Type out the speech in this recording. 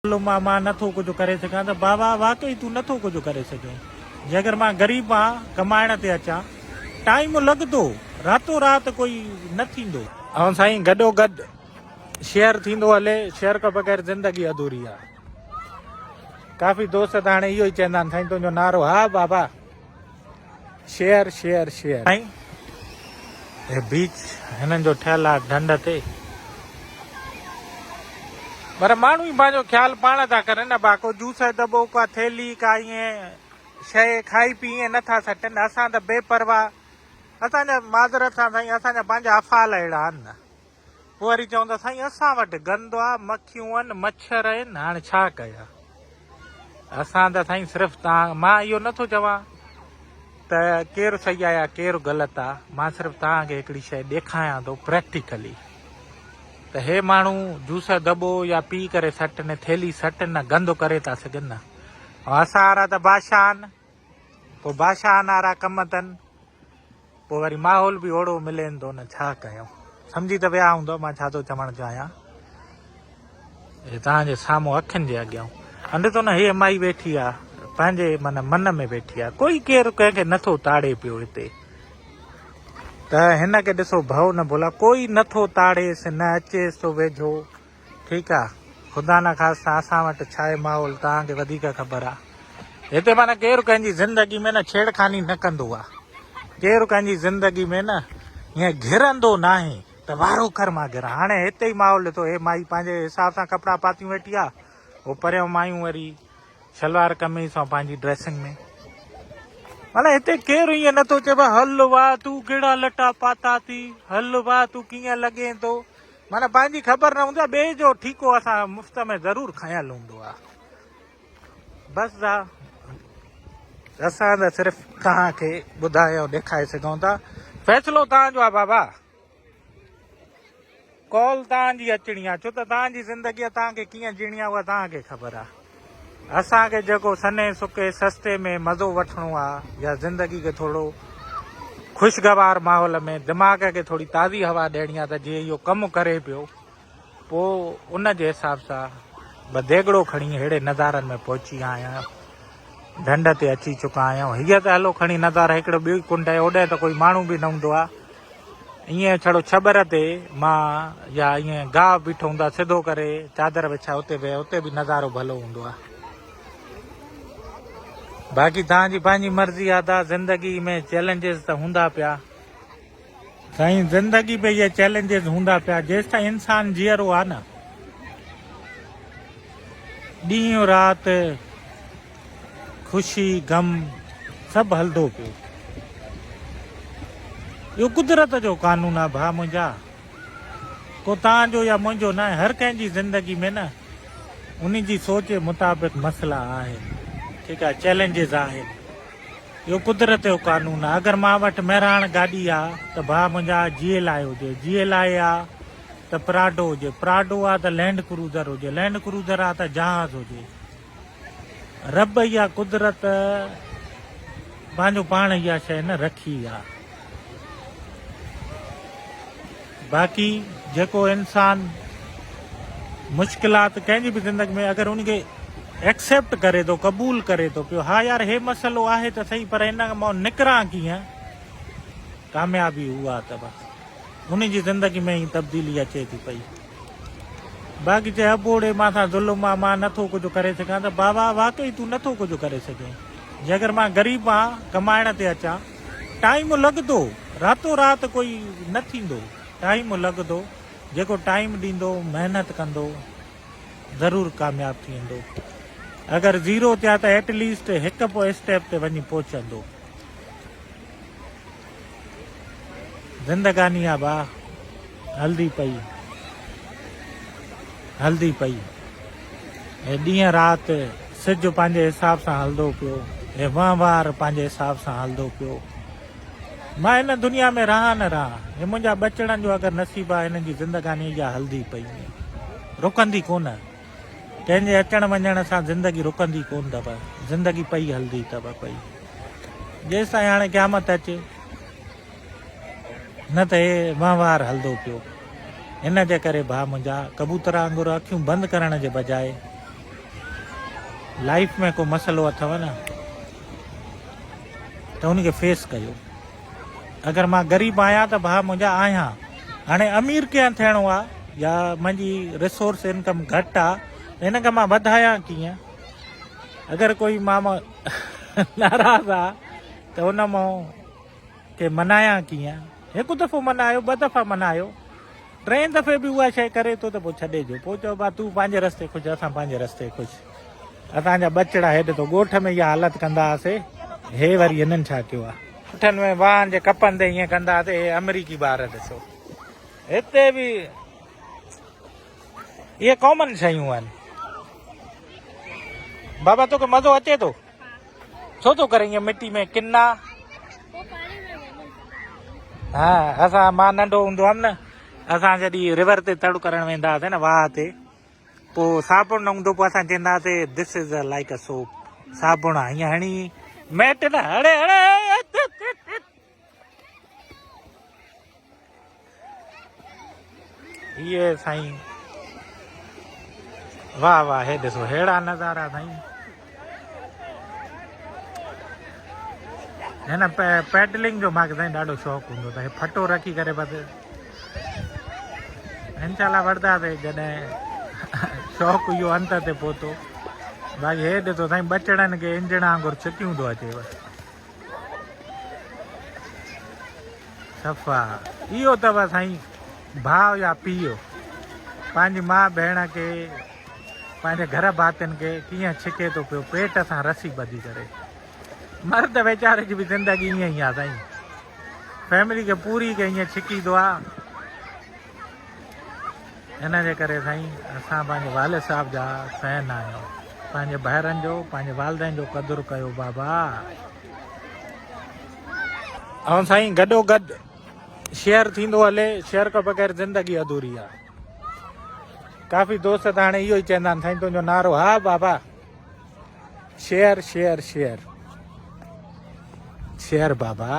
ظلم آ مان نٿو ڪجهه ڪري سگهان ته بابا واقعي تون نٿو ڪجهه ڪري سگهين جي اگر مان غريب آن ڪمائڻ تي اچان ٽائيم لڳندو راتو رات ڪوئي نه ٿيندو. ۽ سائين گڏو گڏ شيئر ٿيندو هلي شيئر کان بغير زندگي اڌوري آ ڪافي دوست ته هاڻي اهو ئي چوندا آهن سائين تنهنجو نعرو ها بابا شيئر شيئر شيئر. سائين هي بيچ هنن جو ٺهيل آ ڍنڍ تي پر ماڻهو ئي پنهنجو خيال پاڻ ٿا ڪرن نه ڀا ڪو جوس جو دٻو ڪا ٿيلهي ڪا ائين شيء کائي پي ائين نه ٿا سٽن اسان ته بي پرواهه اسان جا معذرت سان سائين اسان جا پنهنجا افعال اهڙا آهن نه پوء وري چون ٿا سائين اسان وٽ گند آ مکيون آهن مڇر آهن هاڻي ڇا ڪيان اسان ته سائين صرف تان مان اهو نٿو چوان ته ڪير صحيح آ يا ڪير غلط آ مان صرف توهان کي هڪڙي شيء ڏيکايان ٿو پريڪٽيڪلي ته هي ماڻهو جوس جو دٻو يا پي ڪري سٽ نه ٿيلهي سٽ نه گند ڪري ٿا سگهن نه ۽ اسان وارا ته بادشاهه آهن پوء بادشاهن وارا ڪم اٿن پوء وري ماحول به اوڙو ملين ٿو نه ڇا ڪيون سمجهي ته ويا هوندو مان ڇا ٿو چوڻ چاهيان هي توهان جي سامهون اکين جي اڳيان انڌ ٿو نه هي مائي ويٺي آ پنهنجي من من ۾ ويٺي آ ڪوئي ڪير ڪنهن کي نٿو تاڙي پيو هتي ته هن کي ڏسو ڀؤ نه ڀولا ڪوئي نٿو تاڙيس نه اچيس ٿو ويجهو ٺيڪ آ خدا نه خاص اسان وٽ ڇا آهي ماحول توهان کي وڌيڪ خبر آ هتي معنيٰ ڪير ڪنهن جي زندگي ۾ نه ڇيڙخاني نه ڪندو آ ڪير ڪنهن جي زندگي ۾ نه ائين گهرندو ناهي ته وارو ڪر مان گهران هاڻي هتي ئي ماحول ڏٺو هي مائي پنهنجي حساب سان ڪپڙا پاتيون ويٺي آ هو پريون مايون وري شلوار قميص ۽ پنهنجي ڊريسنگ ۾ معنيٰ هتي ڪير ائين نٿو چئي ڀا هل واهه تون ڪهڙا لٽا پاتا ٿي هل واهه تون ڪيئن لڳين ٿو معنيٰ پنهنجي خبر نه هوندي آ ٻئي جو ٺيڪو اسان مفت ۾ ضرور کنيل هوندو آ بس دا اسان ته صرف توهان کي ٻڌائي ۽ ڏيکاري سگهون ٿا فيصلو توهان جو آ بابا ڪال توهان جي اچڻي آ ڇو ته توهان جي زندگي آ توهان کي ڪيئن جيئڻي آ اها توهان کي خبر آ اسان کي جيڪو سنهي سڪي سستي ۾ مزو وٺڻو آ يا زندگي کي ٿورو خوشگوار ماحول ۾ دماغ کي ٿوري تازي هوا ڏيڻي آ ته جيئن اهو ڪم ڪري پيو پوء ان جي حساب سان به ديڳڙو کڻي ههڙي نظارن ۾ پهچي آيا آهيان ڍنڍ تي اچي چڪا آهيون هيء ته هلو کڻي نظارا هڪڙو ٻيو ئي ڪنڊ آهي اوڏانهن ته ڪوئي ماڻهو به نه هوندو آ ائين ڇڙو ڇٻر تي مان يا ائين گاهه بيٺو هوندو آ سڌو ڪري چادر وڇائي اتي ويهه اتي به نظارو ڀلو هوندو آ باقي توهان جي پنهنجي مرضي آ دا زندگي ۾ چئلينجز ته هوندا پيا سائين زندگي ۾ اهي چئلينجز هوندا پيا جيستائين انسان جيئرو آ نه ڏينهن رات خوشي غم سڀ هلندو پيو اهو قدرت جو قانون آ ڀاء منهنجا ڪو توهان جو يا منهنجو ناهي هر ڪنهن جي زندگي ۾ نه ان جي سوچ مطابق مسئلا آهن ٺيڪ آ چئلينجز آهن اهو قدرت جو قانون آ اگر مان وٽ مهراڻ گاڏي آ ته ڀاء منهنجا جي ايل I هجي جي ايل I آ ته پراڊو هجي پراڊو آ ته لينڊ ڪروزر هجي لينڊ ڪروزر آ ته جهاز هجي رب اها قدرت پنهنجو پاڻ اها شيء نه رکي آ باقي جيڪو انسان مشڪلات ڪنهن جي به زندگي ۾ اگر ان کي ايڪسيپٽ ڪري ٿو قبول ڪري ٿو پيو ها يار هي مسئلو آهي ته صحيح پر ان مان نڪران ڪيئن ڪاميابي اها ته بس ان جي زندگي ۾ ئي تبديلي اچي ٿي پئي باقي چئي ابوڙي مان سان ظلم آ مان نٿو ڪجهه ڪري سگهان ته بابا واقعي تون نٿو ڪجهه ڪري سگهين جي اگر مان غريب آن ڪمائڻ تي اچان ٽائيم لڳندو راتو رات ڪوئي نه ٿيندو ٽائيم لڳندو جيڪو ٽائيم ڏيندو محنت ڪندو ضرور ڪامياب ٿي ويندو اگر زيرو تي آ ته ايٽ ليسٽ هڪ پوء اسٽيپ تي وڃي پهچندو زندگاني آ ڀا هلدي پئي هلدي پئي هي ڏينهن رات سج پنهنجي حساب سان هلدو پيو هي وهنوار پنهنجي حساب سان هلدو پيو مان هن دنيا ۾ رهان نه رهان هي منهنجا ٻچڙن جو اگر نصيب آ هنن جي زندگاني اها هلدي پئي رڪندي ڪونه ڪنهن جي اچڻ وڃڻ سان زندگي رڪندي ڪونه اٿو زندگي پئي هلدي اٿو پئي جيستائين هاڻي قيامت اچي نه ته هي وهنوار هلندو پيو. ان جي ڪري ڀاء منهنجا ڪبوتر وانگر اکيون بند ڪرڻ جي بجاء لائيف ۾ ڪو مسئلو اٿو نه ته ان کي فيس ڪيو. اگر مان غريب آهيان ته ڀاء منهنجا آهيان. هاڻي امير ڪيئن ٿيڻو آ يا منهنجي ريسورس انڪم گهٽ آ ته ان کي مان وڌايان ڪيئن؟ اگر ڪوئي مان ناراض آ ته ان مون کي منايان ڪيئن؟ هڪ دفعو منايو، ٻه دفعا منايو، ٽئين دفعي به اها شيء ڪري ٿو ته پوء ڇڏي ڏيو. پوء چئو ڀاء تون پنهنجي رستي خوش اسان پنهنجي رستي خوش. اسان جا ٻچڙا هيڏ تو ڳوٺ ۾ اها حالت ڪندا هئاسي، هي وري هنن ڇا ڪيو آ. ڳوٺن ۾ واهن جي ڪپن تي ائين ڪندا هئاسي، هي آمريڪي ٻار ڏسو هتي به اهي ڪامن شيون آهن. بابا توکي مزو اچي ٿو؟ ڇو ٿو ڪرين ائين مٽي ۾ ڪنا؟ ها اسان مان ننڍو هوندو هئم نه اسان جڏهن ريور تي تڙ ڪرڻ ويندا هئاسين نه واهه تي پوء صابڻ نه هوندو پوء اسان چوندا هئاسين this is like a soap صابڻ آ ائين هڻي ميٽ نه هڙي هڙي هي سائين واه واه هي ڏسو هيڙا نظارا سائين هن پيڊلنگ جو ماکي سائين ڏاڍو شوق هوندو ته هي ڦٽو رکي ڪري بس انشاء الله وڙداسي جڏهن شوق اهو انت تي پهتو باقي هي ڏسو سائين ٻچڙن کي انجڻ وانگر ڇڪيون ٿو اچي بس صفا اهو اٿو سائين ڀاء يا پيء پنهنجي ماء ڀيڻ کي پنهنجي گهر ڀاتين کي ڪيئن ڇڪي ٿو پيو پيٽ سان رسي ٻڌي ڪري مرد ويچاري جي به زندگي ائين ئي آ سائين فيملي کي پوري کي ائين ڇڪي ٿو آ ان جي ڪري سائين اسان پنهنجي والد صاحب جا فين آهيون پنهنجي ڀائرن جو پنهنجي والدين جو قدر ڪيو بابا. ۽ سائين گڏو گڏ شيئر ٿيندو هلي شيئر کان بغير زندگي اڌوري آ ڪافي دوست ته هاڻي اهو ئي چوندا آهن سائين تنهنجو نعرو ها بابا شيئر شيئر شيئر شيئر بابا.